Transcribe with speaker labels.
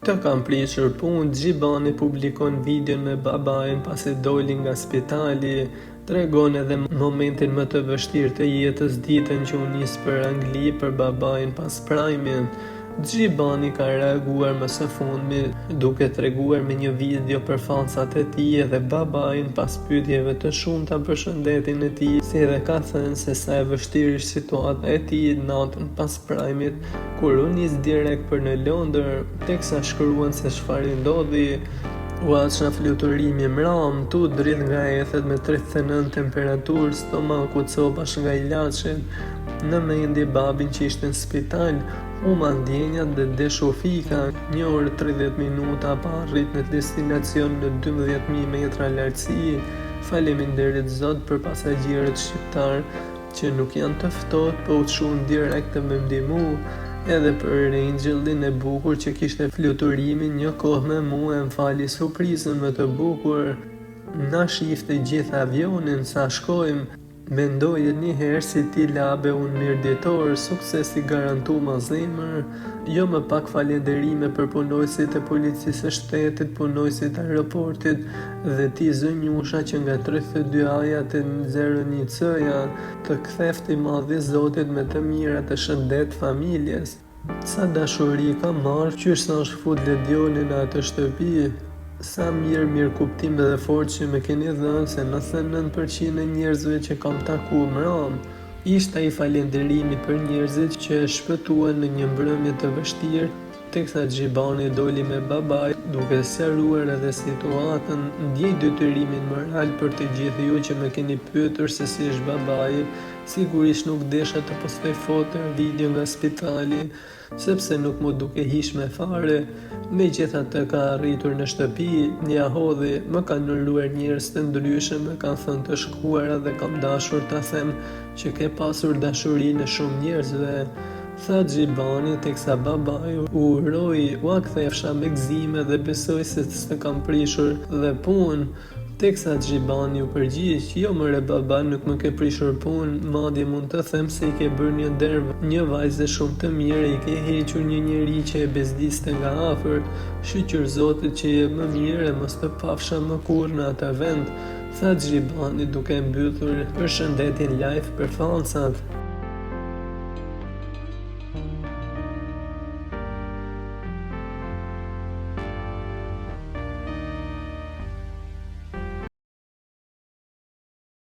Speaker 1: Të kam prishur punë, Xhibani publikon videon me babain pasi doli nga spitali, tregon edhe momentin më të vështirë të jetës ditën që u nis për Angli për babain pas prajmit. Xhibani ka reaguar më së fundmi duke treguar me një video për fansat e tij edhe babain pas pyetjeve të shumta për shëndetin e tij, si edhe ka thënë se sa e vështirë është situata e tij natën pas prajmit kur u nis direkt për në Londër, teksa shkruan se çfarë i ndodhi. Ua ça fluturimi mram, tu dridh nga ethet me 39 temperaturë, stomaku copash nga ilaçet, në mendje babin që ishte në spital, huma ndjenjat dhe desh u fika, një orë 30 minuta pa arrit në destinacion në 12.000 metra lartësi, faleminderit Zot për pasagjerët shqiptarë që nuk janë të ftohtë po u çuan direkt të më ndihmu, edhe për Angelin e bukur që kishte fluturimin një kohë me mua e më fali surprizën më të bukur. Na shifte gjithë avionin sa shkojmë, mendoje një herë si ti labe unë mirditor, sukses i garantum o zemër, jo më pak falenderime për punojësit e policisë së shtetit, punojësit e aeroportit dhe ti zonjusha që nga 32 A-ja te 01 C-ja, të ktheftë i madhi Zotit me të mira të shëndet familjes. Sa dashuri kam marrë qysh sa është fut Ledioni në atë shtëpi, sa mirë mirëkuptim dhe forcë që më keni dhënë se 99% e njerëzve që kam taku mram. Ishte ai falenderimi për njerëzit që e shpëtuan në një mbrëmje të vështirë, teksa Xhibani doli me babai duke sqaruar edhe situatën, ndjej detyrimin moral për të gjithë ju që më keni pyetur se si është babai, Sigurisht nuk desha të postoj foto e video nga spitali, sepse nuk m'u duk e hijshme fare, megjithatë ka arritur në shtëpi, ia hodhi, më kanë uruar njerëz të ndryshëm, më kanë thënë të shkuara dhe kam dashur ta them që ke pasur dashurinë e shumë njerëzve, tha Xhibani teksa babai u uroi, ua kthefsha me gëzime dhe besoj se s'të kam prishur dhe punë. Teksa Xhibani u përgjigj, Jo more baba nuk më ke prishur punë, madje mund të them se i ke bërë një nder një vajze shumë të mirë e i ke hequr një njeri që e bezdiste nga afër, shyqyr Zotit që je më mirë e mos të pafsha më kurrë në atë vend, tha Xhibani duke mbyllur përshëndetjen live për fansat.